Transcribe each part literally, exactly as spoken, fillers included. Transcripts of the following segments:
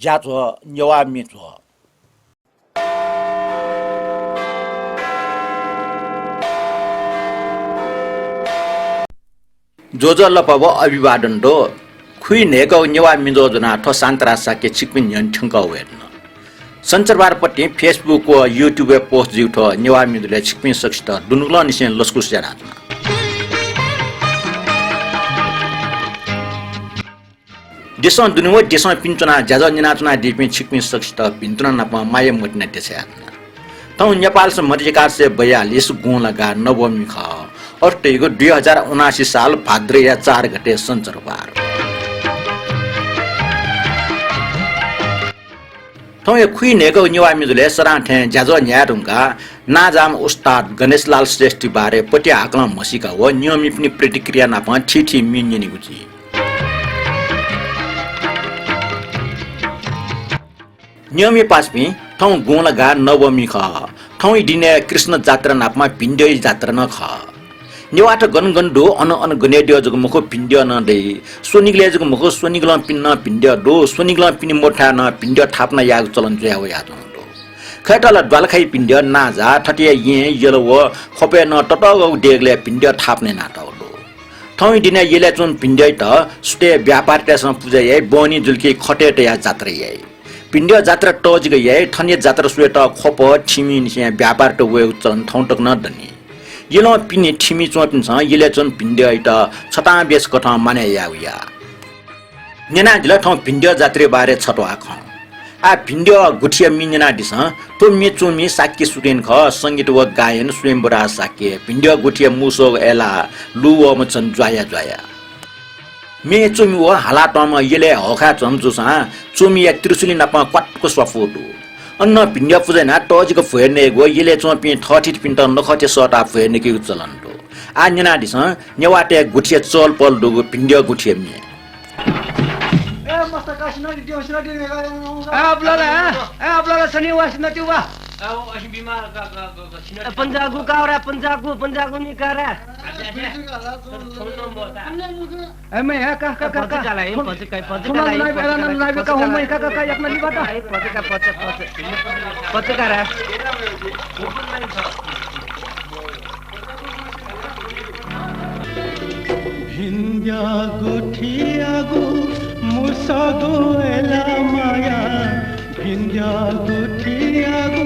ज्याझ्वः नेवाः म्ये झ्वः। ज्वजलपा व अभिवादन दु। खुइन्हय्‌कः नेवाः म्ये झ्वः ज्वनाः थ्व शान्तराज शाक्य छिकपिनि न्ह्यःने थ्यंकः वयाच्वना। सञ्चरबारपतिं Facebook व YouTube-य् post जूगु थ्व नेवाः म्ये झ्वलय् छिकपिं सकसित दुनुगलंनिसें लसकुस यानाच्वना। देशं दुने व देशं पिने च्वनाः ज्याझ्वः न्यनाच्वनादीपिं छिकपिं सकसित भिन्तुना नाप माया मतिना देछानाच्वना। थौं नेपाल संवत् एघार सय बयालिस गुंला गाः नवमी खः। अथे धइगु दुई हजार उनासी साल भाद्रया चार गते सञ्चरबार। थौंया खुइन्हय्‌कः नेवाः म्ये झ्वलय् सदां थें ज्याझ्वः न्ह्याये धुंकाः नांजाःम्ह उस्ताद गणेशलाल श्रेष्ठया बारे पति हाकलं म्हसीका व न्यंमिपिनि प्रतिक्रिया नाप थीथी म्ये न्यनेगु जुइ। न्यंमि पासापिं, थौं गुंला गाः नवमी खः। थौंया दिनय् कृष्ण जात्रा नापं भिंद्यःया जात्रा नं खः। नेवाःत गन गन दु, अन अन गनेद्यः जक मखु, भिंद्यः नं दइ। स्वनिगलय् जक मखु, स्वनिगलं पिने नं भिंद्यः दु। स्वनिगलं पिने मदुथाय् नं भिंद्यः थापना यायेगु चलन जुया वयाच्वंगु दु। खय्‌त ला द्वालखाया भिंद्यः, नांजाः, थथे येँ, यल व ख्वपय् नं ततःगःगु देगलय् भिंद्यः थापना यानातःगु दु। थौंया दिनय् यलय् च्वंम्ह भिंद्यःयात सुथय् व्यापारीतय्‌सं पुजा याइ, बहनी जुलिकी खतय् तयाः जात्रा याइ। भिंद्यः जात्रा तःजिक याइ, थनया जात्रा स्वयेत ख्वप, थिमिंनिसें व्यापारीत वयेगु चलन थौं तक नं दनि। यलं पिने थिमि च्वंपिन्सं यलय् च्वंम्ह भिंद्यःयात छतां बेस कथं मानय् यायेगु याः। न्यनादिल थौं भिंद्यः जात्राया बारे छत्वाः खँ। आः भिंद्यः गुथिया म्ये न्यनादिसँ। थ्व म्ये च्वंम्ह शाक्य सुरेन खः, संगीत व गायन स्वयम्भूराज शाक्य, भिंद्यः गुथिया मूसःगु अय्‌लाः लुवःम्ह झन ज्वाया ज्वाया। म्ये च्वमि व हालातःम्ह यलय् हःखाय् च्वंम्ह जूसां च्वमिया त्रिशुली नाप क्वातुक स्वापू दु। अन नं भिंद्यः पुजा यानाः तःजिक भ्वय् नयेगु व यलय् च्वंपिं थःथितिपिन्त नखःथें सःताः भ्वय् नकेगु चलन दु। आः न्यनादिसँ, नेवाःतय् गुथिया चहलपहल दुगु भिंद्यः गुथिया म्ये। ए, मस्त का सिना दियो, सिना दियो, ए, अबलला, ए, अबलला सनी वा, सिना दियो वा। ए, पंजागु का रे, पंजागु, पंजागु नि का रे। ए, मैं, ए, का, का, का, का। पचका लाई, पचका, पचका लाई, पचका लाई, पचका लाई, पचका लाई, का, का, का, एक मिनट बात। पचका, पचका, पचका, पचका रे। भिंद्यः गुथियागु मूसःगु अय्‌लाः माया, भिंद्यः गुथियागु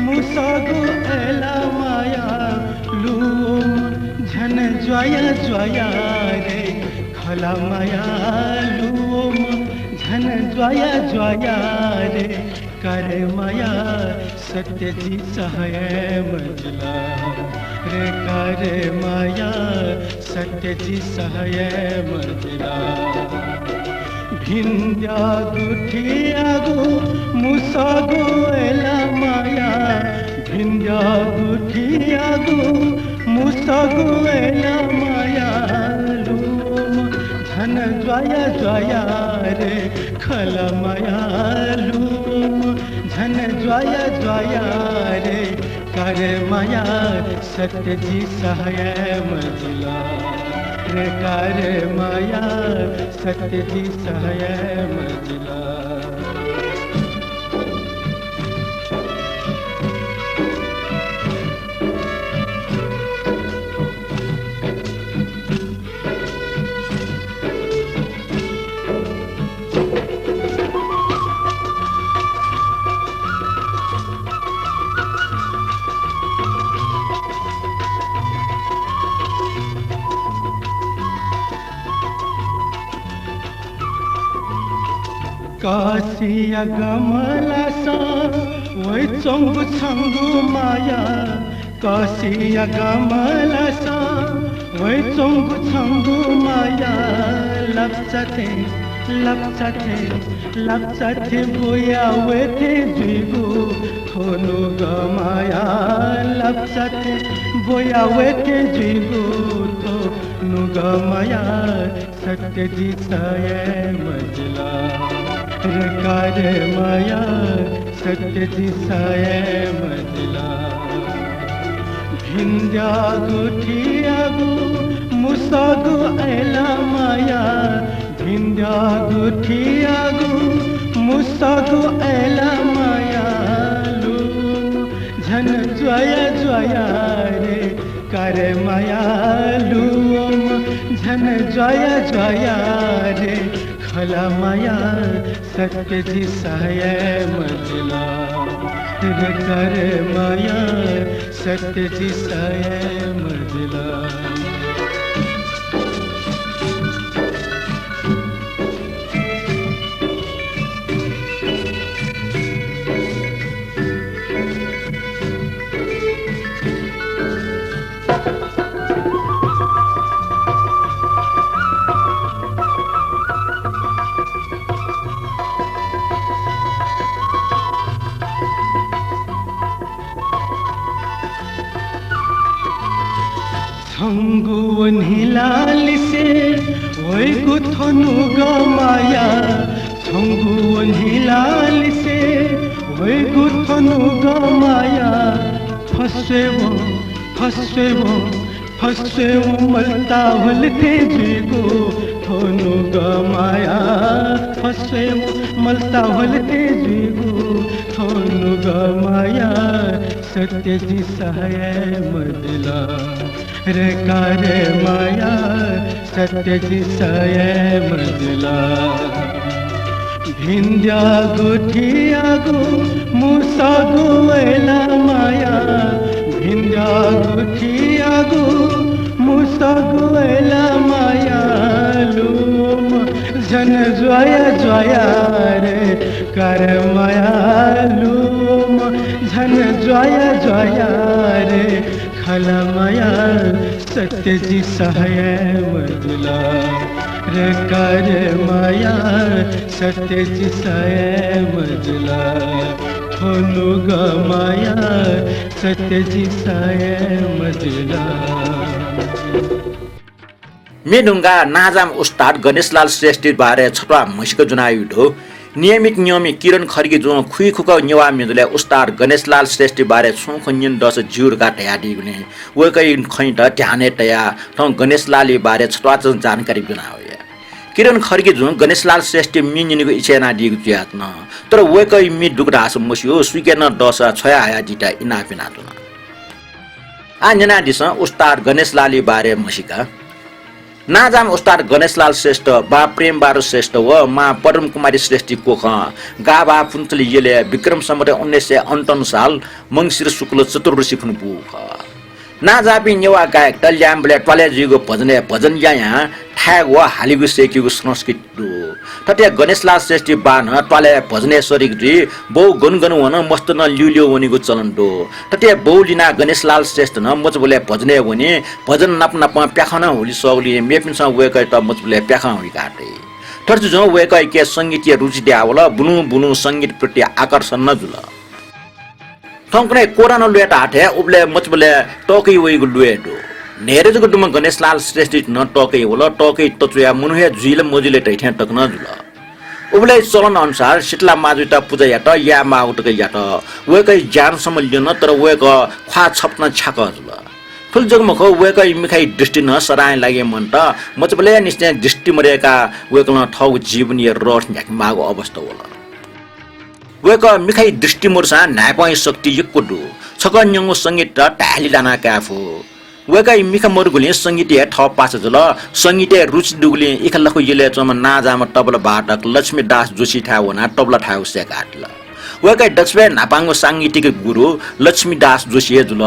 मूसःगु अय्‌लाः माया, लुवःम्ह झन ज्वाया ज्वाया रे, खला माया लुवःम्ह झन ज्वाया ज्वाया रे, का रे माया सत्य जिं सह हे मजिल रे, का रे माया सत्य जिं सह हे मजिल। भिंद्यः गुथियागु मूसःगु अय्‌लाः माया, भिंद्यः गुथियागु मूसःगु अय्‌लाः माया, लुवःम्ह झन ज्वाया ज्वाया रे, खला माया लुवःम्ह झन ज्वाया ज्वाया रे, का रे माया सत्य जिं सह हे मजिल रे, का रे माया सत्य जिं सह हे मजिल। कासिया गमलासं वइच्वंगु छंगु माया, कासिया गमलासं वइच्वंगु छंगु माया, लप्चा थें, लप्चा थें, लप्चा थें ब्वया वये थें जुइगु थ्व नुगः माया, लप्चा थें ब्वया वये थें जुइगु थ्व नुगः माया, सत्य जिं सह हे मजिल रे, का रे माया सत्य जिं सह हे मजिल। भिंद्यः गुथियागु मूसःगु अय्‌लाः माया, भिंद्यः गुथियागु मूसः सगु अय्‌ला मायालु, झन ज्वया ज्वया रे, का रे मायालु, झन ज्वया ज्वया रे, खला माया सत्य जि सह याये मजिल रे, का रे माया सत्य जि सह याये मजिल। छंगु वन्हिलालिसे वइगु थ्व नुगः माया, छंगु वन्हिलालिसे वइगु थ्व नुगः माया, फस्वेवं, फस्वेवं, फस्वेवं मल्ता ह्वल थें जुइगु थ्व नुगः माया, फस्वेवं मल्ता ह्वल थें जुइगु थ्व नुगः माया, सत्य जि सह याये मजिल रे, का रे माया सत्य जि सह याये मजिल। भिंद्यागु थियागु मुसःगु अय्‌ला माया, भिंद्यागु थियागु मुसःगु अय्‌ला मायालु, झन ज्वया ज्वया रे, का रे मायालु, झन ज्वया ज्वया रे, खला माया सत्य जि सह याये मजिल रे, का रे माया सत्य जि सह याये मजिल। थ्व नुगः माया सत्य जि सह याये मजिल। म्ये धुंकाः नांजाःम्ह उस्ताद गणेशलाल श्रेष्ठी बारे छत्वाः म्हसीक ज्वनाः वयागु दु। नियमित नियमय् किरण खड्गीजुं खुइखुख नेवाः म्ये जुलय् उस्ताद गणेशलाल श्रेष्ठी बारे छुं खँ न्यने दःसा ज्यू धकाः धयादीगुलिं वय्‌कःया खँयात ध्यानय् तयाः थौं गणेशलालया बारे छत्वाःचा जानकारी ब्वना वया। किरण खड्गीजुं गणेशलाल श्रेष्ठीया म्ये न्यनेगु इच्छा यानादीगु जुयाच्वन। तर वय्‌कःया म्ये दु का धाःसा मस्यू, सुइके नं दःसा छ्वया हयादीत इनाप यानाच्वन। आः न्यनादिसँ उस्ताद गणेशलालया बारे म्हसीका। नांजाःम्ह उस्ताद गणेशलाल श्रेष्ठ, बाः प्रेमबहादुर श्रेष्ठ व मां पद्मकुमारी श्रेष्ठीया कोखं गाःभाः पुन्चुली यलय् विक्रम सम्वत उन्नाइस सय अन्ठाउन्न साल मंसिर शुक्ल चतुर्दशी खुन्हु बूगु खः। नांजाःपिं नेवाः गायकत ल्याय्म्हबलय् त्वालय् जुइगु भजनय् भजन यायां थायेगु व हालेगु सय्‌केगु संस्कृति दु। थथे गणेशलाल श्रेष्ठीया बाः नं त्वालय् भजनय् सरीक जुइ, बौ गन गन वन, मस्त नं ल्यूल्यू वनीगु चलन दु। थथे बौ लिनाः गणेशलाल श्रेष्ठ नं मचाबलय् भजनय् वनी, भजन नाप नापं प्याखं नं हुलिसःगुलिं मेपिन्सं वय्‌कःयात मचाबलय् प्याखं हुइकाः तइ। थथे जुजुं वय्‌कःयाके संगीतया रुचि दयावल, बुलुं बुलुं संगीत प्रति आकर्षण नं जुल। थौंकन्हय् कोरोना ल्वय् धाःथें उबलय् मचाबलय् तःकयाः वइगु ल्वय् दु। न्हय्‌दँ जक दुम्ह गणेशलाल श्रेष्ठीयात नं तःकयाः वल, तःकयाः तच्वयाः मनू हे जुइ ला मजुइ ला धइथें तक नं जुल। उबलय् चलन अनुसार शीतला माजुयात पुजा यात, याये माःगु तक यात। वय्‌कःया ज्यानसम्म ल्यन, तर वय्‌कः ख्वाः छपतं छ्याकः जुल। थुलि जक मखु, वय्‌कःया मिखाया दृष्टि नं सदांया लागि मन्त। मचाबलय् निसें दृष्टि मदय्‌काः वय्‌कलं थःगु जीवनया रथ न्ह्याके माःगु अवस्था वल। वय्‌कः मिखाया दृष्टि मदुसां न्हाय्‌पंया शक्ति यक्व दु। छकः न्यंगु संगीत धाय्‌लि लानाः काये फु। वय्‌कःया मिखा मदुगुलिं संगीतय् हे थः पासा जुल। संगीतय् रुचि दुगुलिं इखा लाखु यलय् च्वंम्ह नांजाःम्ह तबला वादक लक्ष्मीदास जोशीथाय् वनाः तबला थायेगु सय्‌कादिल। वय्‌कःया दकलय् न्हापांगु सांगीतिक गुरु लक्ष्मीदास जोशी हे जुल।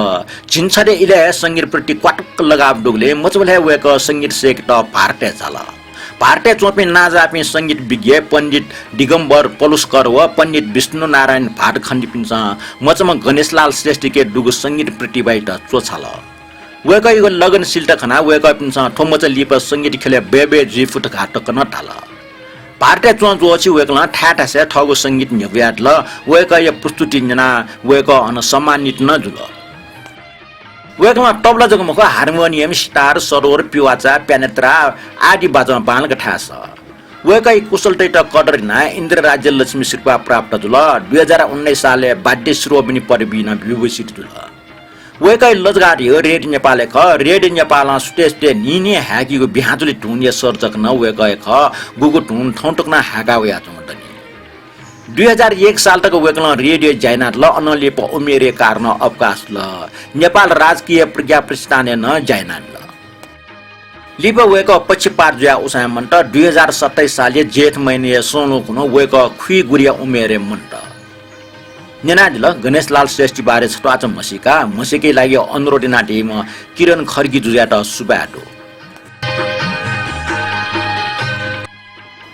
झिंछदँया इलय् हे संगीत प्रति क्वातुक्क लगाव दुगुलिं मचाबलय् हे वय्‌कः संगीत सय्‌केत भारतय् झाल। भारतय् च्वंपिं नांजाःपिं संगीत विज्ञ पण्डित दिगम्बर पलुस्कर व पण्डित विष्णुनारायण भातखण्डीपिन्सं मचाम्ह गणेशलाल श्रेष्ठीके दुगु संगीत प्रतिभायात च्वछाल। वय्‌कःयागु लगनशीलता खनाः वय्‌कःपिन्सं थ्व मचा लिपा संगीत ख्यलय् बय्‌बय् जुइ फु धकाः तक नं धाल। भारतय् च्वंच्वंवंनिसें वय्‌कलं थाय् थासय् थःगु संगीत न्ह्यब्वयादिल। वय्‌कःया प्रस्तुति न्यनाः वय्‌कः अन सम्मानित नं जुल। वय्‌कलं तबला जक मखु, हार्मोनियम, सितार, सरोद, पिवाचा, प्यानेत्रा आदि बाजं बांलाक थाय् सः। वय्‌कःया कुशलतायात कदर यानाः इन्द्र राज्य लक्ष्मी सिरपाः प्राप्त जुल। दुई हजार उन्नाइस सालय् वाद्य शिरोमणि पदवीं नं विभूषित जुल। वय्‌कःया लजगाः धइगु रेडियो नेपालय् खः। रेडियो नेपालं सुथय् सुथय् न्हिं न्हिं हाय्‌कीगु बिहांचुलि धुनया सर्जक नं वय्‌कः हे खः। गुगु धुन थौं तक नं हाय्‌का वयाच्वंगु दनि। दुई हजार एक साल तक वय्कलं रेडियो ज्या यानादिल, अनं लिपा उमेरया कारणं अवकाश दल। नेपाल राजकीय प्रज्ञा प्रतिष्ठानय् नं ज्या यानादिल। लिपा वय्कः पक्षपात जुयाः उसाँय् मन्त। दुई हजार सत्ताइस सालया जेठ महिनाया सोह्रौं खुन्हु वय्कः खुइगुलिया उमेरय् मन्त। न्यनादिल गणेशलाल श्रेष्ठया बारे छत्वाःचा म्हसीका, म्हसीकाया लागि अनुरोध यानादीम्ह किरण खड्गी जुजुयात सुभाय् दु।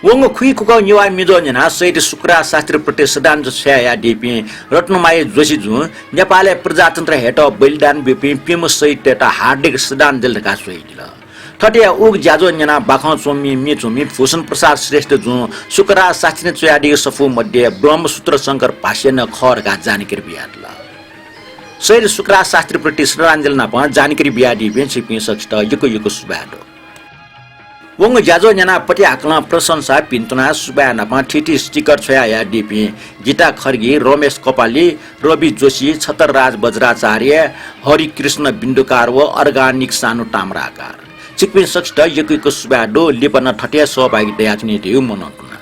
वंगु खुइकुकः नेवाः मिजं न्यनाः शहीद शुक्रराज शास्त्रीप्रति श्रद्धाञ्जली छ्वयादीपिं रत्नमाया जोशी जुं नेपालय् प्रजातन्त्र हयेत बलिदान ब्यूपिं प्यम्ह शहीदतय्त हार्दिक श्रद्धाञ्जली धकाः स्वयादिल। थथे उगु ज्याझ्वः न्यनाः बाखं च्वंम्ह, म्ये च्वंम्ह भूषण प्रसाद श्रेष्ठ जुं शुक्रराज शास्त्रीं च्वयादीगु सफू मध्ये ब्रह्मसूत्र शंकर भाष्य नं खः धकाः जानकारी बियादिल। शहीद शुक्रराज शास्त्रीप्रति श्रद्धाञ्जली नाप जानकारी बियादीपिं छिकपिं सकसित यक्व यक्व सुभाय् दु। वंगु ज्याझ्वः न्यनाः पतिहाकलं प्रशंसा, भिन्तुना, सुभाय् नाप थीथी sticker छ्वयादीपिं गीता खड्गी, रमेश कपाली, रवि जोशी, छतरराज बज्राचार्य, हरिकृष्ण बिन्दुकार व अर्गानिक सानु ताम्राकार। छिकपिं सकसित यक्व यक्व सुभाय् दु। लिपा नं थथे सहभागी दयाच्वनी धइगु मनंतुना।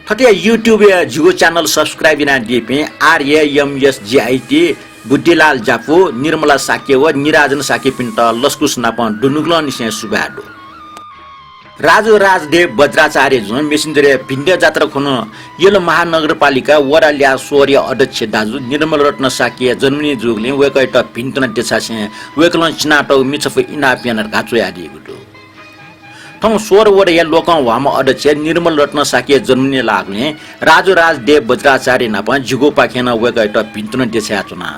थथे YouTube-य् जिगु channel subscribe यानादीपिं R A M S G I T, Buddhilal Jyapu, Nirmala Shakya व निराजन शाक्यपिन्त लसकुस नाप दुनुगलंनिसें सुभाय् दु। राजु राजदेव बज्राचार्य जुं Messenger-य् भिन्ध्या जात्रा खुन्हु यल महानगरपालिका वडा ल्याः सोह्रया अध्यक्ष दाजु निर्मल रत्न शाक्यया जन्मदिन जूगुलिं वय्कःयात भिन्तुना देछासें वय्कलं चिनातःगु म्ये छपु इनाप याना धकाः च्वयादीगु दु। थौं सोह्र वडाया लोकंह्वाःम्ह अध्यक्ष निर्मल रत्न शाक्यया जन्मदिन लाःगुलिं राजु राजदेव बज्राचार्य नाप जिगुपाखें नं वय्कःयात भिन्तुना देछायाच्वना।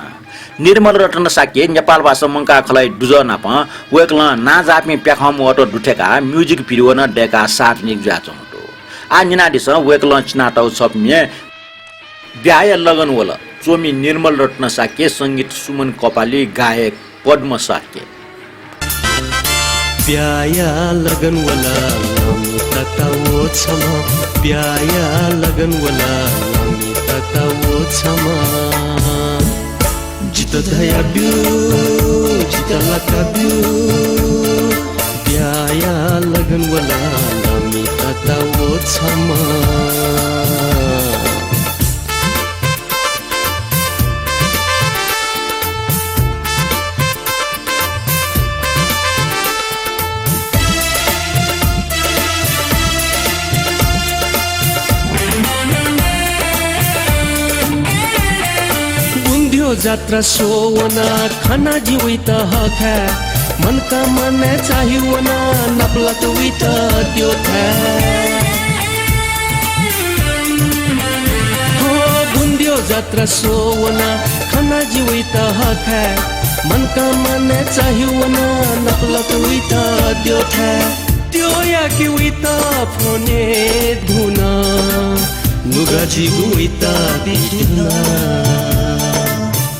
निर्मल रत्न शाक्य नेपालभाषा मंकाः खलःया दुजः नाप वय्कलं नांजाःपिं प्याखंम्हत दुथ्याकाः music video नं दय्काः सार्वजनिक जुयाच्वंगु दु। आः न्यनादिसँ वय्कलं चिनातःगु छपु म्ये ब्याहा लगन वल। च्वमि निर्मल रत्न शाक्य, संगीत सुमन कपाली, गायक पद्म शाक्य। ब्याहा लगन वल, लमि तता व छमा। ब्याहा लगन वल, लमि तता व छमा। जित धया ब्यु, जित लका ब्यु। ब्याहा लगन वल, लमि तता व छमा। बुंध्यो जात्रा स्ववना खना जि वइत हथाय्। मनकामना चाहि वना नापलात वइत द्यःथाय्। हो बुंध्यो जात्रा स्ववना खना जि वइत हथाय्। मनकामना चाहि वना नापलात वइत द्यःथाय्। द्यःयाके वइत फ्वने धुन। नुगः जिगु वइत बिखि धुन।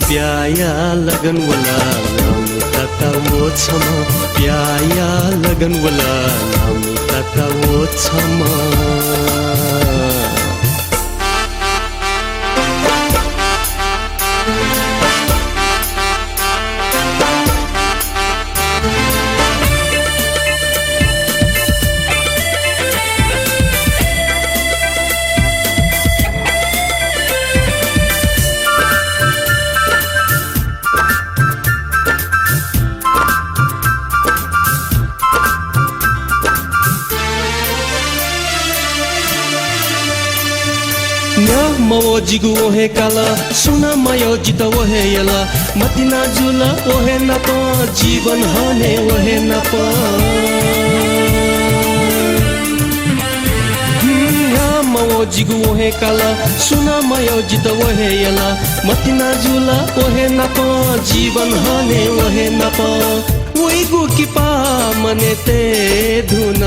ब्याहा लगन वल, लमि तता व छमा। ब्याहा लगन वल, लमि तता व छमा। न्या मवः जिगु व हे काल, सुनां मयः जितः व हे यल। मतिना जुल व हे नाप, जीवन हने व हे नाप। न्या मवः जिगु व हे काल, सुनां मयः जितः व हे यल। मतिना जुल व हे नाप, जीवन हने व हे नाप। वइगु किपा मनय् तये धुन,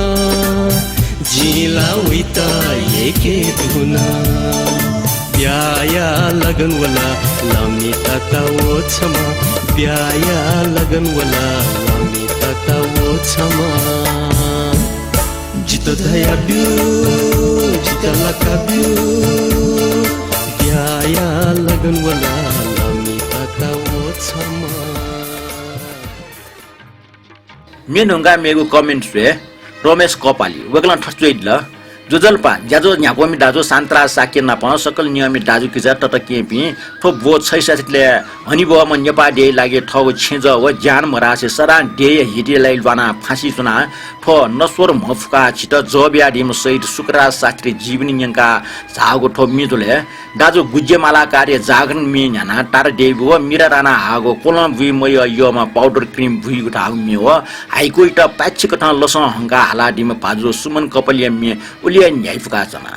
जिं ला वइत यय्के धुन। ब्याहा लगन वल, लमि तता व छमा। ब्याहा लगन वल, लमि तता व छमा। जितः धया ब्यु, जितः लका ब्यु। ब्याहा लगन वल, लमि तता व छमा। म्ये न्हुंकाः मेगु comment स्वये रमेश कपाली। वय्कलं थथे च्वयादिल, ज्वजलपा, ज्याझ्वः न्ह्याक्वमि दाजु शान्तराज शाक्य नाप सकल नियमि दाजुकिजा तताकेहेँपिं, थ्व ब्व छैसठ्ठीलय् हनेबहःम्ह नेपाः देय् लागि थःगु छेँजः व ज्यान मधासे सदां देय्‌या हितया लागि ल्वानाः फाँसी च्वनाः थ्व नश्वर म्हफुकाः झीत जः बियादीम्ह शहीद शुक्रराज शास्त्री जीवनी न्यंकाः झाःगु थ्व म्ये जुलय् दाजु गुज्जेमाला कार्य जागरण म्ये न्ह्यानाः तारा देवी व मिरा राणा हाःगु क्वलं बुइ मयः यःम्ह पाउडर क्रिम बुइगु धाःगु म्ये व हाइकुइत पाक्षिकथं लसं हंकाः हालादीम्ह भाजु सुमन कपालया म्ये उलि हे न्ह्याइपुका च्वना।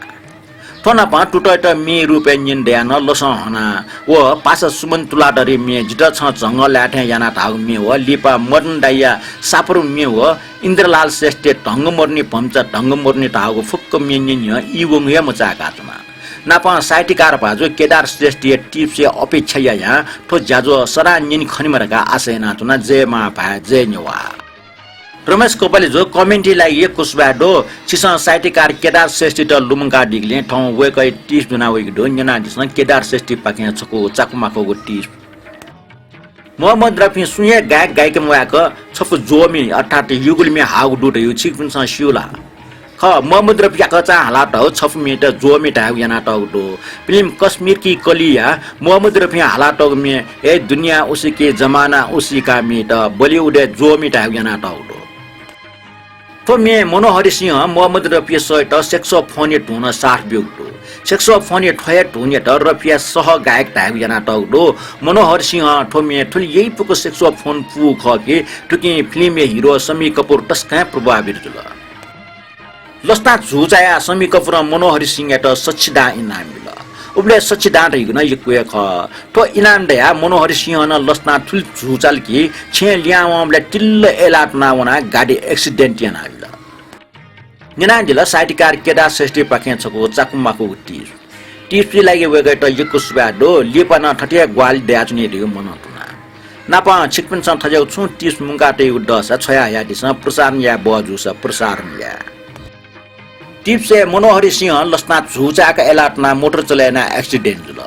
थ्व नाप तुतःयात म्ये रूपय् न्यने दयाः नं लसं हना व पासा सुमन तुलाधरया म्ये जितः छं झंगः लाये थें याना धाःगु म्ये व लिपा मदन दाइया सापरु म्ये व इन्द्रलाल श्रेष्ठया धंगमरुनी भम्चा धंगमरुनी धाःगु फुक्क म्ये न्यने नं ई वंगु हे मचाय्‌का च्वना। नापं साहित्यकार भाजु केदार श्रेष्ठया tips-या अपेक्षा यायां थ्व ज्याझ्वः सदां न्यने खनेमा धकाः आशा यानाच्वना। जय मांभाय्, जय नेवाः। रमेश कपालेजु, comment-या लागि यक्व सुभाय् दु। छिसं साहित्यकार केदार श्रेष्ठयात लुमंकादीगुलिं थौं वय्‌कःया tips ज्वना वइगु दु। न्यनादिसँ केदार श्रेष्ठपाखें छकू चाकुमाकुगु tips। मोहम्मद रफीं सुं हे गायक गायिका मवय्‌क छपु ज्वःमि अर्थात् युगल म्ये हाःगु दु धइगु छिकपिन्सं स्यू ला? खः, मोहम्मद रफी याकःचां हालातःगु छपु म्येत ज्वःमि धायेगु यानातःगु दु। फिल्म कश्मीर की कलीया मोहम्मद रफीं हालातःगु म्ये ए दुनिया उसी की जमाना उसी का म्येत बलिउडय् ज्वःमि धायेगु यानातःगु दु। थ्व म्यें मनोहरि सिंहं मोहम्मद रफीया सःयात saxophone-या धुनं साथ ब्यूगु दु। Saxophone-या थ्व हे धुनयात रफीया सह गायक धायेगु यानातःगु दु। मनोहरि सिंहं थ्व म्यें थुलि यइपुक saxophone पूगु खः कि थुकिं फिल्मया हिरो शम्मी कपुर तसकं हे प्रभावित जुल। लसतां झुचायाः शम्मी कपुरं मनोहरि सिंहयात सच्छिदां इनाम बिल। उबलय् सच्छिदां धइगु नं यक्व हे खः। थ्व इनाम दयाः मनोहरि सिंहं नं लसतां थुलि झुचाल कि छेँय् लिहां वंबलय् तिल्ल अय्‌लाः तुना वनाः गाडी accident यानाबिल। न्यनादिल साहित्यकार केदार श्रेष्ठपाखें छकू चाकुमाकुगु tips। Tips-या लागि वय्‌कःयात यक्व सुभाय् दु। लिपा नं थथे हे ग्वाहालि दयाच्वनी धइगु मनं तुना। नापं छिकपिन्सं थज्याःगु छुं tips मुंकातयागु दःसा छ्वया हयादिसँ, प्रसारण याये बहः जूसा प्रसारण याये। Tips-य् मनोहरि सिंहं लसतां झुचाय्‌क अय्‌लाः तुनाः मोटर चले यानाः accident जुल।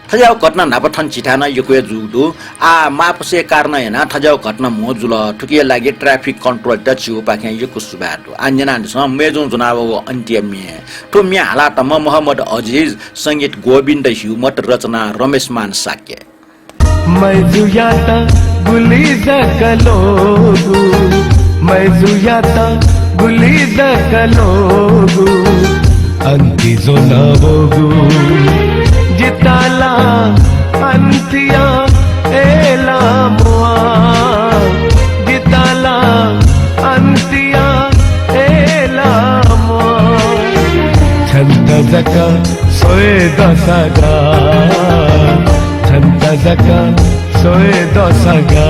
थज्याःगु घटना न्हापा थन झीथाय् नं यक्व हे जूगु दु। आः मापसया कारणं यानाः थज्याःगु घटना म्हो जुल। थुकिया लागि traffic control-यात झीगुपाखें यक्व सुभाय् दु। आः न्यनादिसँ मय्‌जुं ज्वनावःगु अन्त्य म्ये। थ्व म्ये हालातःम्ह मोहम्मद अजिज, संगीत गोविन्द ह्युमत, रचना रमेशमान शाक्य। मय्‌जुयात गुलि जक लोगु, मय्‌जुयात गुलि जक लोगु, अन्ति ज्वनावःगु जितः ला अन्तिया अय्‌लाः म्वाः, जितः ला अन्तिया अय्‌लाः म्वाः। छन्त जक स्वये दु सगा, छन्त जक स्वये दु सगा।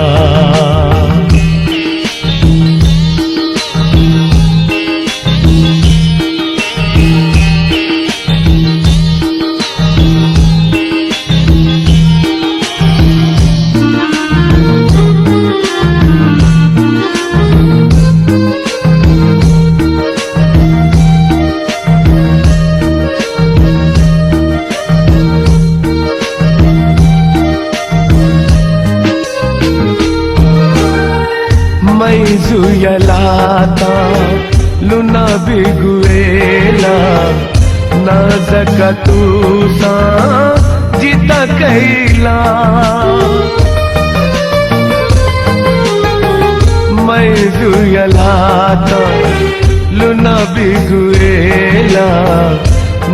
मय्‌जुया लातां लुना बीगु अय्‌लाः, नां जक तुसां जितः कइला। मय्‌जुया लातां लुना बीगु अय्‌लाः,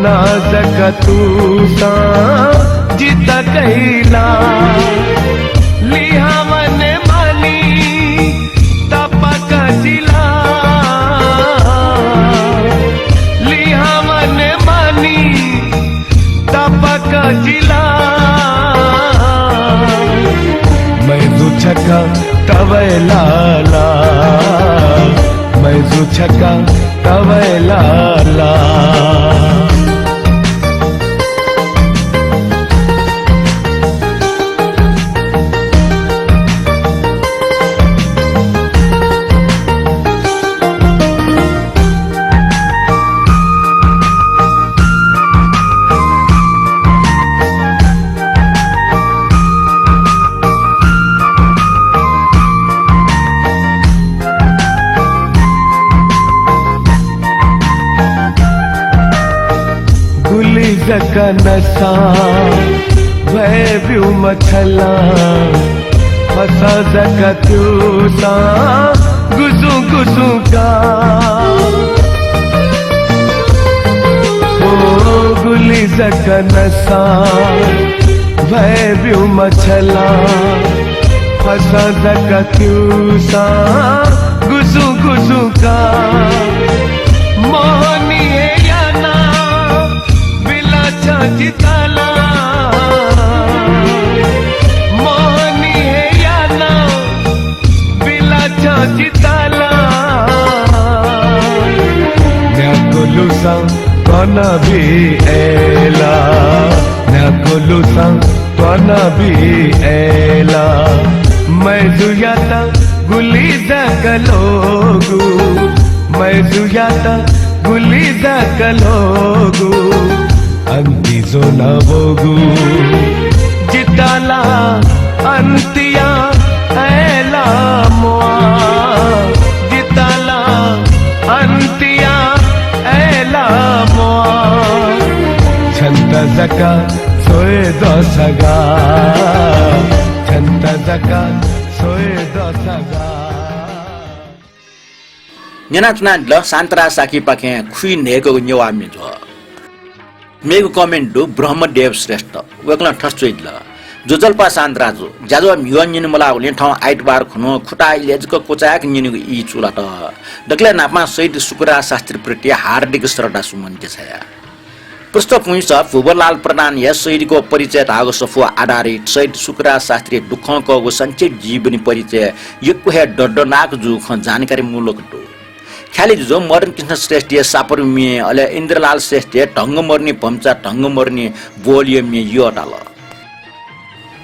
नां जक तुसां जितः कइला। लिहां वने मानि तपक जिला, लिहां वने मानि तपक जिला। मय्‌जु छकः तवय् लाला, मय्‌जु छकः तवय् लाला। जक नसा भ्वय् ब्यूम्ह छलां, फसं जक त्यूसां गुसुं गुसुं का। ओ गुलि जक नसा भ्वय् ब्यूम्ह छलां, फसं जक त्यूसां गुसुं गुसुं का। मोहनी हे याना बिला छं जिताला, मोहनी हे याना बिला छं जिताला। न्ह्यागुलुसां त्वन बी अय्ला, न्ह्यागुलुसां त्वन बी अय्ला। मय्जुयात गुलि जक ल्वःगु, मय्जुयात गुलि जक ल्वःगु, अन्ति ज्वनावःगु। जिताला अन्तिया अय्ला म्वाः, जिताला अन्तिया अय्ला म्वाः। छन्त जक स्वये दसगा, छन्त जक स्वये दसगा। न्यनाच्वनादिल शान्तराज शाक्यपाखें खुइ न्हय्कःगु नेवाः म्ये ज्वः। मेगु comment दु ब्रह्मदेव श्रेष्ठ, वय्कलं थथे च्वयादिल, ज्वजलपा शान्तराजु, ज्याझ्वः म्हिगः न्यने मलाःगुलिं थौं आइतबार खुन्हु खुताः इलय् जक क्वचाय्क न्यनेगु ई चूलात। दकलय् न्हापां शहीद सुकुराज शास्त्रीप्रति हार्दिक श्रद्धा सुमन देछाया। पृष्ठ पुंसा भुवलाल प्रधानया शहीदको परिचय धाःगु सफू आधारित शहीद सुकुराज शास्त्री दुःखं कःगु संक्षिप्त जीवनी परिचय यक्व हे दर्दनाक जूगु खँ जानकारीमूलक दु। ख्यालि जुजु मदन कृष्ण श्रेष्ठया सापरु म्ये, अले इन्द्रलाल श्रेष्ठया ढंगमरुनी भम्चा ढंगमरुनी ब्वहलया म्ये यःताल।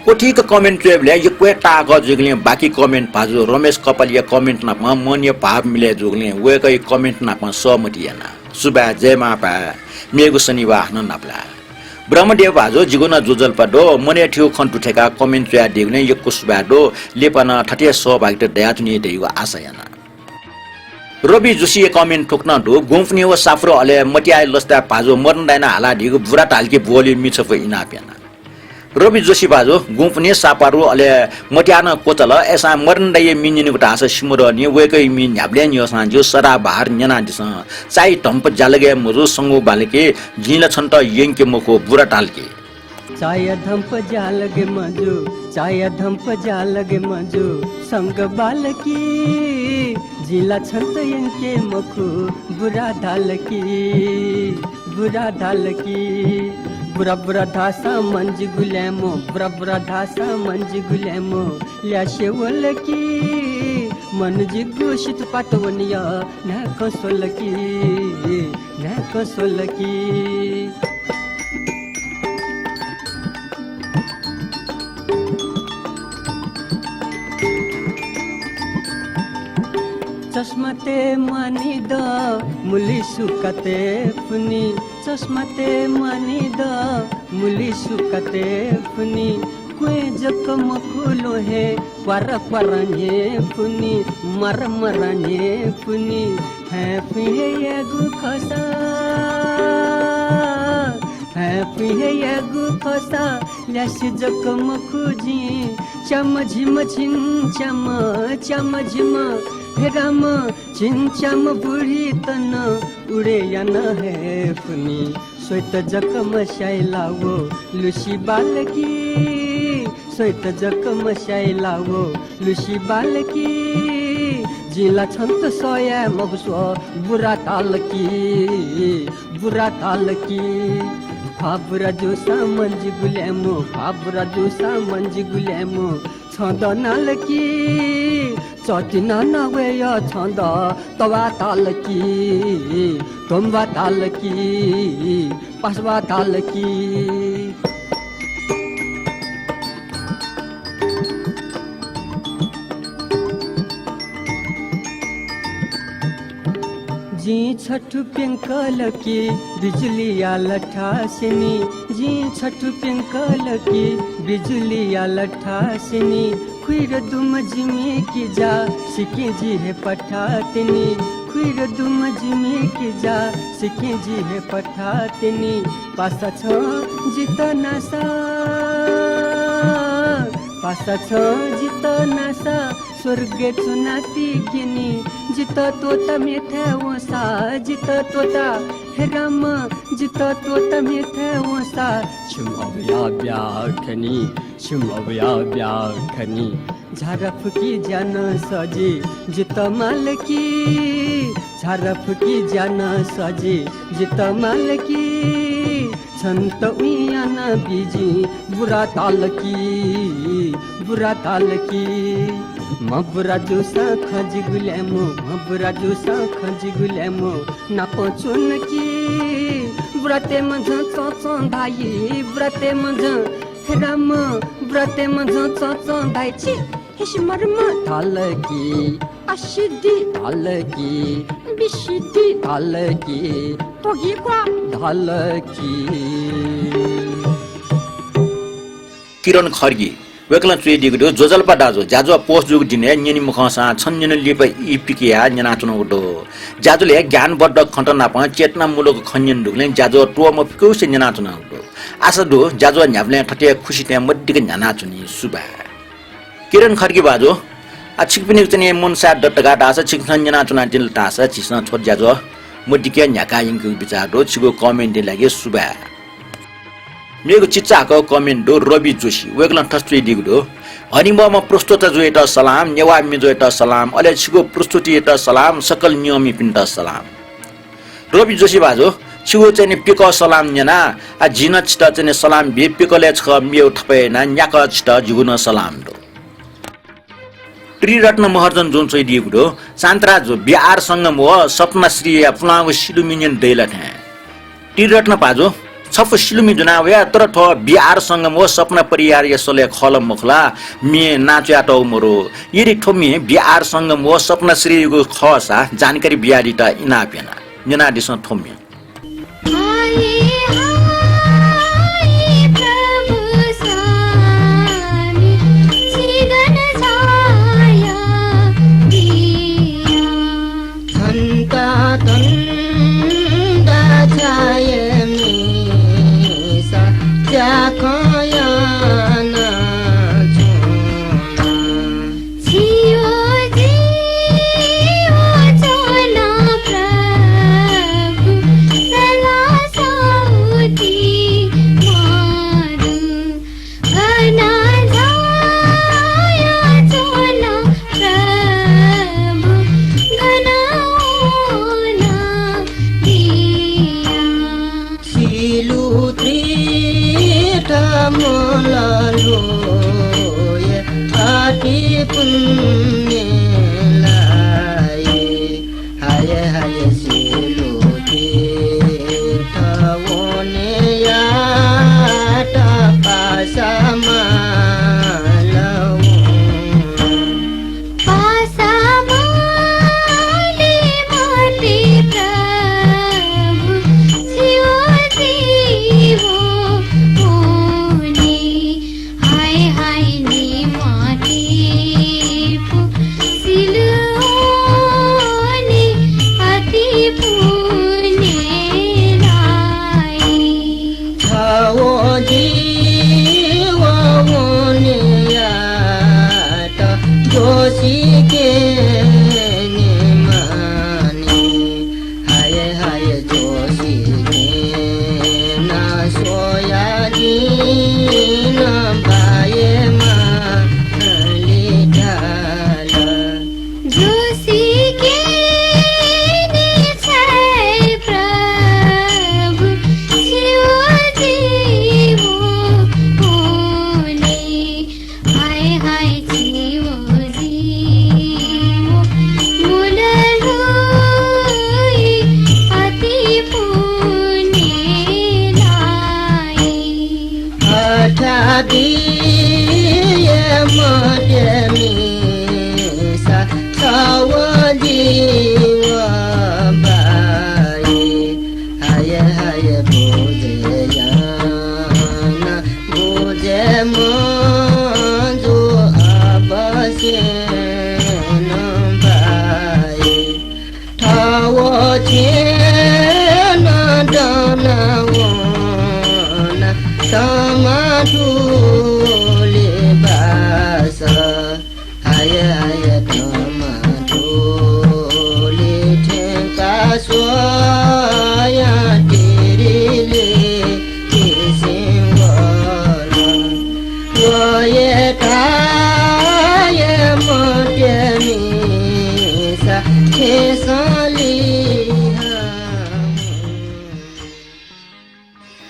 क्वथिक comment च्वयेबलय् यक्व हे ताःहाकः जुइगुलिं बाकी comment भाजु रमेश कपालीया comment नाप मनया भाव मिले जूगुलिं वय्कःया comment नाप सहमति याना। सुभाय् जय मांभाय्, मेगु शनिबाः हानं नापलाये। ब्रह्मदेव भाजु, जिगु नं ज्वजलपा दु, मनय् थ्यू खँ दु थेकाः comment च्वयादीगुलिं यक्व सुभाय् दु, लिपा नं थथे सहभागिता दयाच्वनी धइगु आशा याना। रवि जोशीया comment थुकथं दु, गुंफुनि व सापरु अले मतियाया लसताय् भाजु मदन दाइनं हालादीगु बुरा धालकि ब्वहलया म्ये छपु इनाप याना। रवि जोशी भाजु, गुंफुनि, सापरु अले मतियानं क्वचाल, अय्सां मदन दाइया म्ये न्यनेगु धाःसा सिमधःनि, वय्कःया म्ये न्ह्याबलें न्यंसां जिगु सदाबहार न्यनादिसँ। चाया धम्प ज्यालगय् मजू संगु बालकि, जिं ला छन्त यंके मखु बुरा धालकि। चाया धम्प ज्यालगय् मजू, चाया धम्प ज्यालगय् मजू संगु बालकि, जिं ला छन्त यंके मखु बुरा धालकि, बुरा धालकि। बुरा बुरा धाःसां मन जिगु ल्याय्म्ह, बुरा बुरा धाःसां मन जिगु ल्याय्म्ह ल्यासे वल कि, मन जिगु सितपात वनेया न्हाय्कं स्वल कि, न्हाय्कं स्वल कि। चस्मा तये म्वाःनि द, मुलि सुका तये फुनि। चस्मा तये म्वाःनि द, मुलि सुका तये फुनि। क्वँय् जक मखु ल्वहं हे क्वार क्वार न्ह्यये फुनि, मार मार न्ह्यये फुनि। फँय् फुँय् हे यायेगु खःसा, फँय् फुँय् हे यायेगु खःसा, ल्यासे जक मखु जिं। च्याम्ह झिम्ह छिन्च्याम्ह, च्याम्ह झिम्ह, हे राम, छिन्च्याम्ह बुढीत नं उडे याना हये फुनि। स्वइत जक मस्याइ ला व लुसि बालकि, स्वइत जक मस्याइ ला व लुसि बालकि। जिं ला छन्त सह याये मखु स्व बुरा धालकि, बुरा धालकि। ख्वाः बुरा जूसां मन जिगु ल्याय्म्ह, ख्वाः बुरा जूसां मन जिगु ल्याय्म्ह छं द नालकि। चतिना नावय् छं द तवा धालकि, तम्बा धालकि, पासवा धालकि। जिं छथु प्यंकल कि बिजुलीया लठा स्यनी, जिं छथु प्यंकल कि बिजुलीया लठा स्यनी। खुइर दुम्ह जिमि किजा सिकिं जि हे पठातिनि। खुइर दुम्ह जिमि किजा, सिकें जि हे पथातिनि। पासा छं जितः नासा, पासा छं जितः नासा, स्वर्गय् च्वनातिगिनि। जितः त्वःता मेथाय् वंसा, जितः त्वःता, हे राम, जितः त्वःता मेथाय् वंसा, छिं अबया ब्याखनि, छिं अबया ब्याखनि। झाराफुकी ज्या नं सजि जितः मालकि, झाराफुकी ज्या नं सजि जितः मालकि। छन्त उइयाना बिजि बुरा तालकि, बुरा तालकि। मबुरा जूसां खँ जिगु ल्याय्म्ह, मबुरा जूसां खँ जिगु ल्याय्म्ह नाप च्वनकि। बुराते मझं चंचं धाइ, बुराते मझं, हे राम, बुराते मझं चंचं धाइ छि। हिसि मरुम धालकि, असिद्धि धालकि, विसिद्धि धालकि, त्वगिक्वा धालकि। किरण खड्गी, वय्कलं च्वयादीगु दु, ज्वजलपा दाजु, ज्याझ्वः post जूगु दिनय् न्यने मखंसां छन्हु न्यने लिपा ई पिकयाः न्यनाच्वनागु दु। ज्याझ्वलय् ज्ञानवर्धक खँत नाप चेतनामूलक खँ न्यने दुगुलिं ज्याझ्वः त्वःमफिकुसे न्यनाच्वनागु दु। आशा दु, ज्याझ्वः न्ह्याबलें थथे खुसितं मदिक्क न्ह्यानाच्वनी। सुभाय्। किरण खड्गी बाजु, आ, छिकपिनिगु चाहिँ मनसाय दत धकाः धाःसा, छिकपिन्सं न्यनाच्वनादिल धाःसा, झीसं थ्व ज्याझ्वः मदिक्क न्ह्याका यंकेगु बिचाः दु। छिगु comment लागि सुभाय्। मेगु चिचाहाकःगु comment दु, रवि जोशी, वय्कलं थथे च्वयादीगु दु, हनेबहःम्ह प्रस्तोता जुयात सलाम, नेवाः मेजुयात सलाम, अले छिगु प्रस्तुतियात सलाम, सकल नियःमिपिन्त सलाम। रवि जोशी बाजु, छिगु चाहिँ नि पिकः सलाम न्यना, आ, जिं नं छितः चाहिँ नि सलाम बी, पिकलय् छकः मेव थप याना न्याकः छितः जिगु नं सलाम दु। त्रिरत्न महर्जन जुं च्वयादीगु दु, शान्तराज जु, बीआर संगम व सपना श्रीया पुलांगु सिलुमि न्यने दइ ला थें। त्रिरत्न पाजु, छपु सिलुमि ज्वना वया, तर थ्व बीआर संगम व सपना परियारया सलय् खः ला मखु ला, म्ये नां च्वयातःगु मरु। यदि थ्व म्ये बीआर संगम व सपना श्रीयागु खःसा जानकारी बियादीत इनाप याना। न्यनादिसँ थ्व म्ये। सिलु तीर्थ मललोय अति पुण्य लाये। हाय हाय सिलु तीर्थ वनेयात पासा माल वं।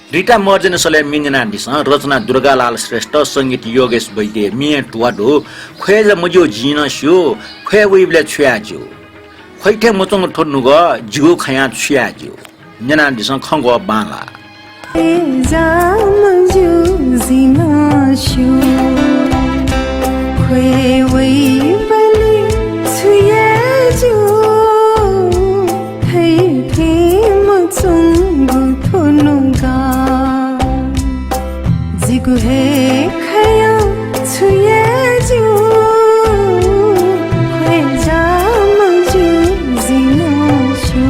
रीता महर्जनया सलय् म्ये न्यनादिसँ, रचना दुर्गालाल श्रेष्ठ, संगीत योगेश वैद्य, म्ये ध्वादु, ख्वय् ला मज्यू जिं नं स्यू, ख्वय् वइबलय् छु याये ज्यू? ख्वइ थें मच्वंगु थ्व नुगः, जिगु खँया छु याये ज्यू? न्यनादिसँ खँग्वः बांलाः। ख्वय् जा मज्यू जिं नं स्यू, ख्वय् वइबलय् छु याये ज्यू? ख्वइ थें मच्वंगु थ्व नुगः, जिगु हे खँया छु याये ज्यू? ख्वय् जा मज्यू जिं नं स्यू।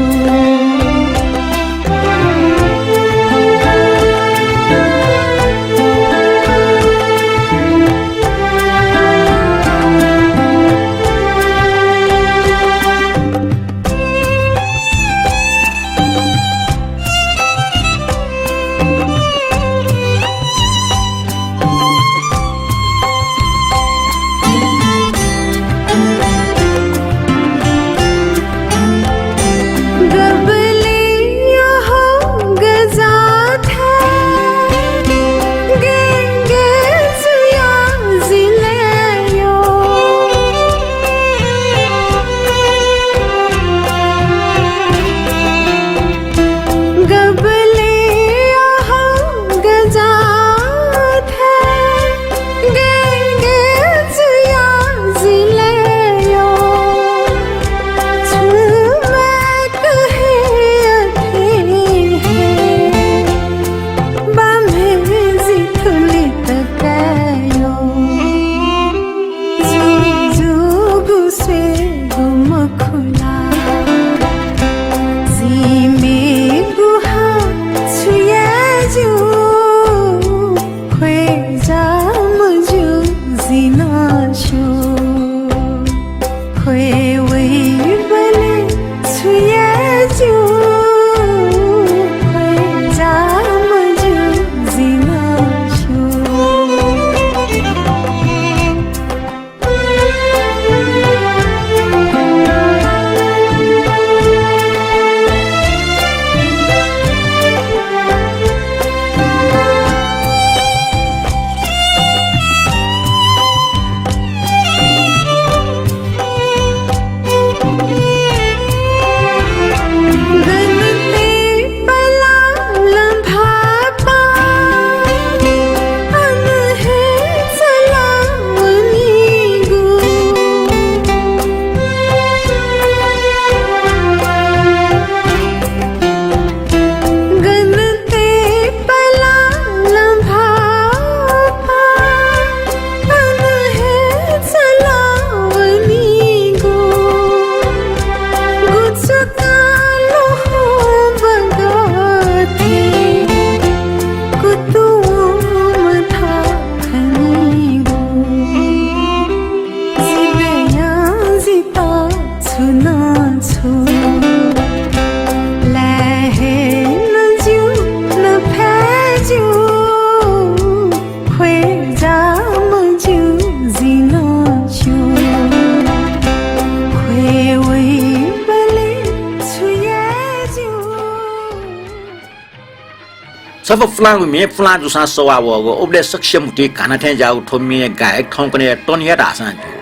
छपु पुलांगु म्ये पुलां जूसां सवाः वःगु। उबलय् सकसिया म्हुतुइ घाना थें ज्याःगु थ्व म्ये गायक थौंकन्हय् तनु हे धाःसां ज्यू।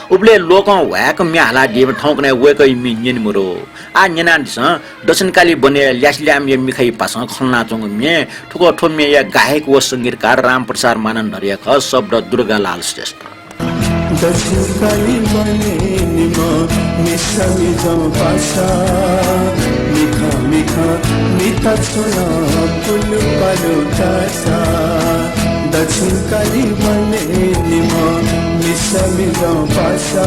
उबलय् लोकं ह्वाय्क म्ये हालादीम्ह थौंकन्हय् वय्कःया म्ये न्यने मदु। आः न्यनादिसँ, दक्षिणकाली वनय् ल्यासेल्यामया मिखाया भासं खँ ल्हानाच्वंगु म्ये। थुकथं थ्व म्येया गायक व संगीतकार रामप्रसाद मानन्धरया खः, शब्द दुर्गालाल श्रेष्ठ। दक्षिणकाली वनय् निम्ह मिसा मिजं पासा, मिखां मिखां मिता च्वन पुलुपालु कासा। दक्षिणकाली वनय् निम्ह मिसा मिजं पासा,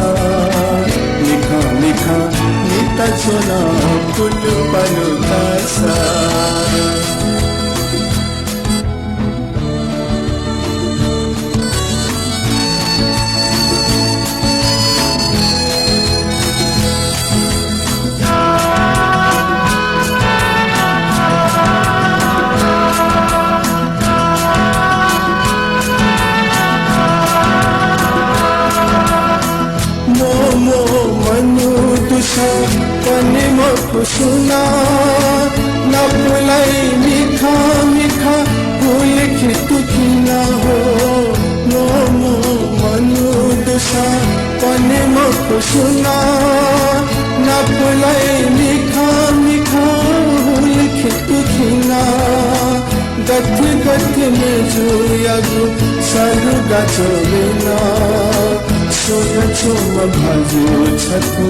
मिखां मिखां मिता च्वन पुलुपालु कासा। मो, मो, मनू दुसा पने मखु सुना, ना सुना, नापलाइ मिखा मिखा लिखित खिना, गथे गथे मेजुयागु सलुगा च्वबिना, स्वया छुम भाजु छथु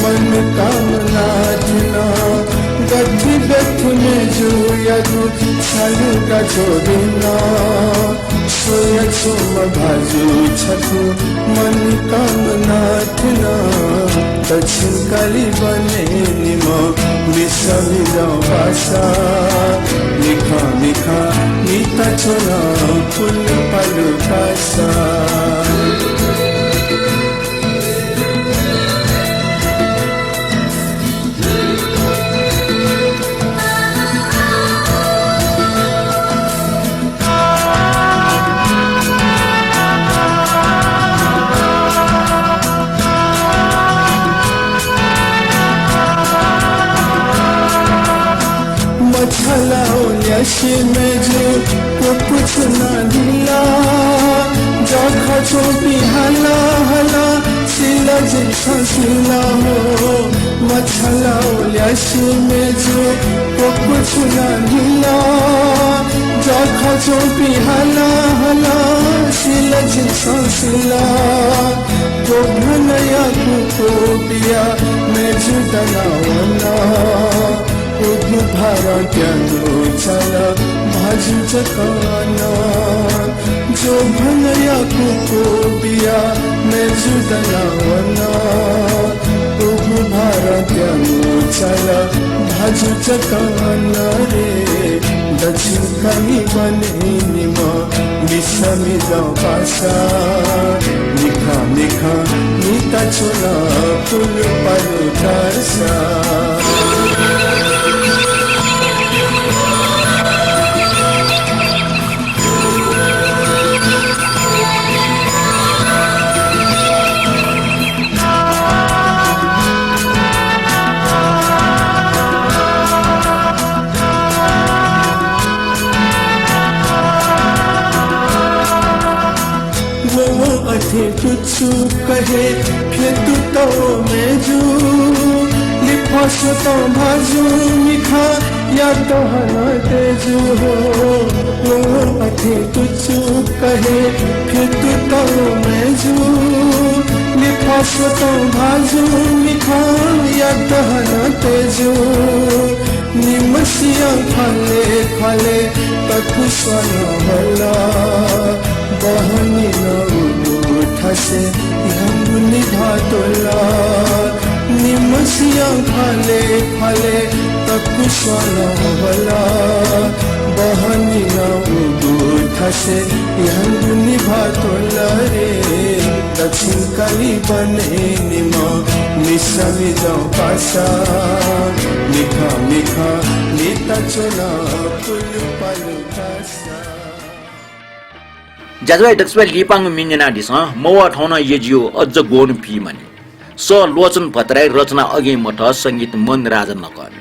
मनकामना थिना, गथे गथे मेजुयागु सलुगा च्वबिना, स्वया छुम भाजु छथु मनकामना थिना। दक्षिणकाली बने निम्ह मिसा मिजं पासा, मिखा मिखा मिता च्वना पुलु पालु कासा। मछालाउ ल्यासे मेजु क्वक्वछुना धिला, जखा च्वंपिं हाला हाला सिला जिमिसं सिला हो। मछालाउ ल्यासे मेजु क्वक्वछुना धिला, जखा च्वंपिं हाला हाला सिला जिमिसं सिला। गोभनया कुको बिया मेजु दनावना, उगु भारं त्यानु चाल भाजु जकना। गोभनया कुको बिया मेजु दनावना, उगु भारं त्यानु चाल भाजु जकना रे। दक्षिणकाली बने निम्ह मिसा मिजं पासा, मिखा मिखा मिता च्वना पुलु पालु कासा। वं वं अथें तुचुक हे फ्यतुत व मेजु, लिफः स्वतं भाजु मिखायात हानं तेजु हो। वं वं अथें तुचुक हे फ्यतुत व मेजु, लिफः स्वतं भाजु मिखायात हानं तेजु। निम्हसियां ख्वाले ख्वाले तकु स्वना वल, बहनी नं उगु थासय् ह्याउँगु निभाः त्वल। निम्हसियां ख्वाले ख्वाले तकु स्वना वल, बहनी नं उगु थासय् ह्याउँगु निभाः त्वल रे। दक्षिणकाली बने निम्ह मिसा मिजं पासा, मिखा मिखा मिता च्वना पुलु पालु कासा। ज्याझ्वः दक्वसिबय् लिपांगु म्ये न्यनादिसँ, मवः थौं नं यजियो अज्ज ग्वन्हु फी मनि। सः लोचन भट्टराई, रचना अगें मथः, संगीत मन राजा नकःमि।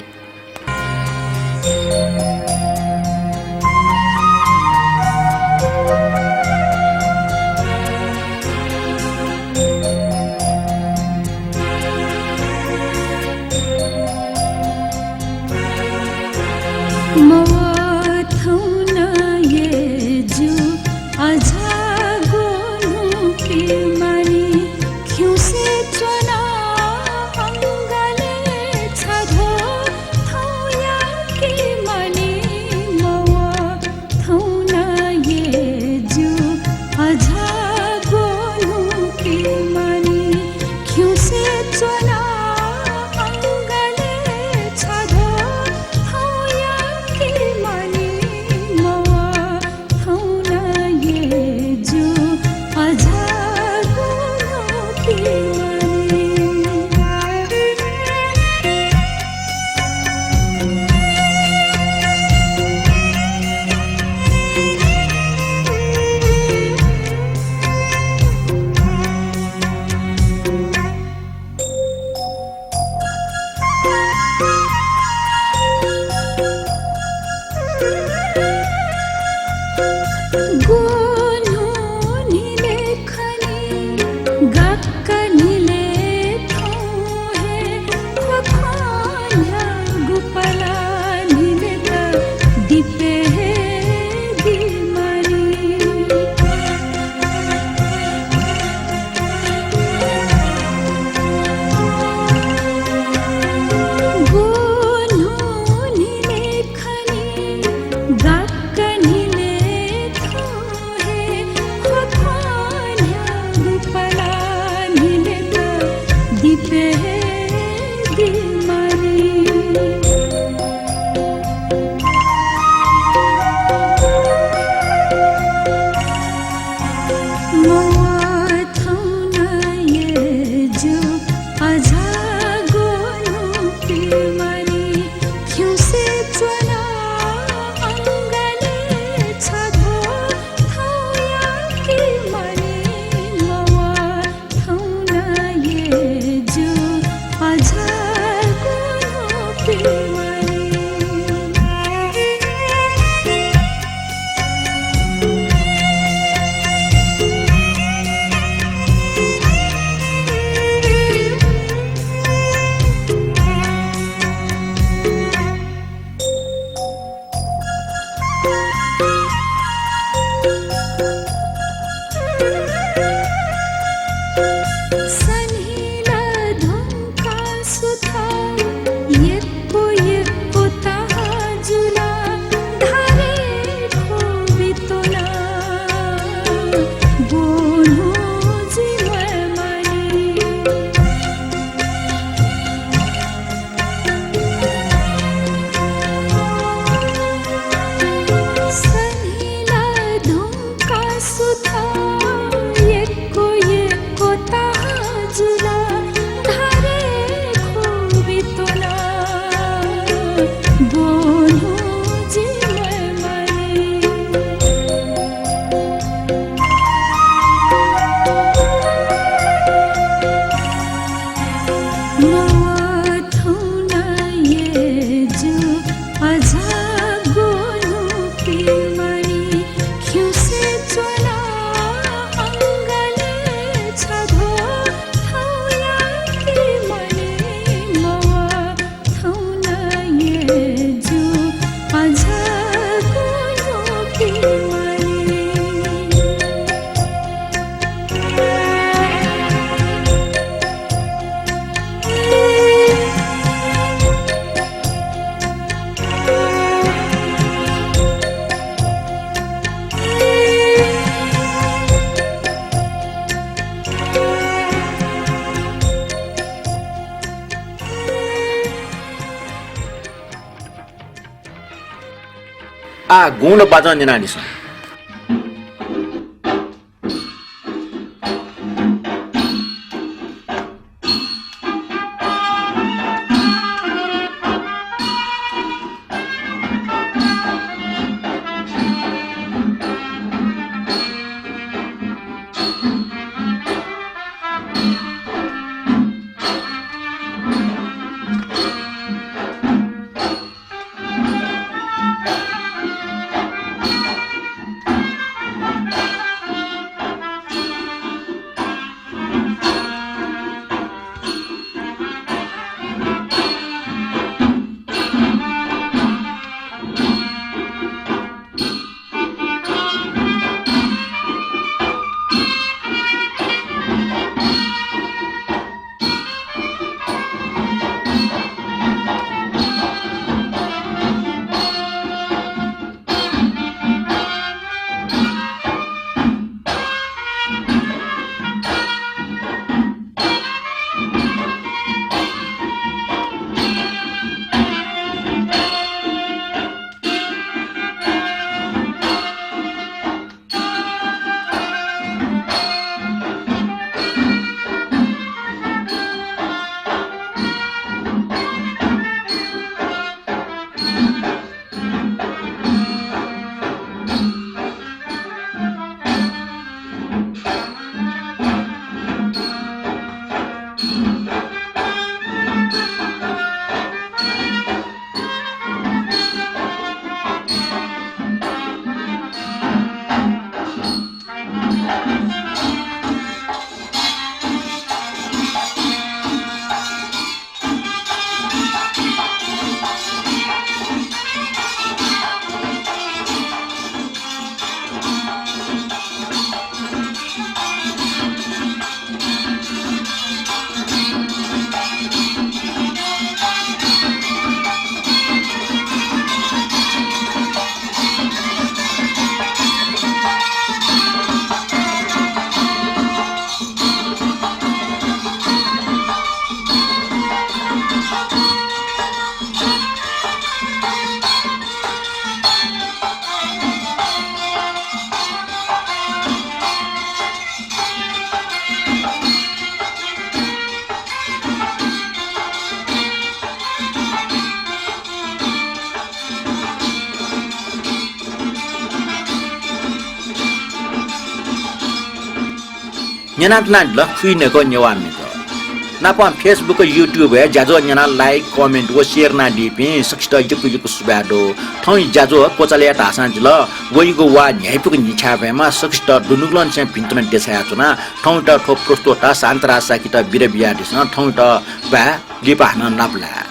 मवः थौं नं यजु अज्ज ग्वन्हु फी मनि। खिउँसे च्वना अंगलय् छध्वः आः गुँल बाजं न्यनादिसँ। न्यनातनादिल खुइन्हय्‌क नेवाः म्हिगः। नापं Facebook, YouTube-य् ज्याझ्वः न्यनाः like, comment व share यानादीपिं सकसित यक्व यक्व सुभाय् दु। थौंया ज्याझ्वः क्वचालय् धाःसां जिल। वइगु वाः न्ह्याइपुक न्हिछाय् ब्वयेमा सकसित दुनुगलंनिसें भिंतुना देछायाच्वना। थौंयात थ्व प्रस्तोता शान्तराज शाक्ययात बिदा बियादिसँ। थौंयात बाय्, लिपा हानं नापलाये।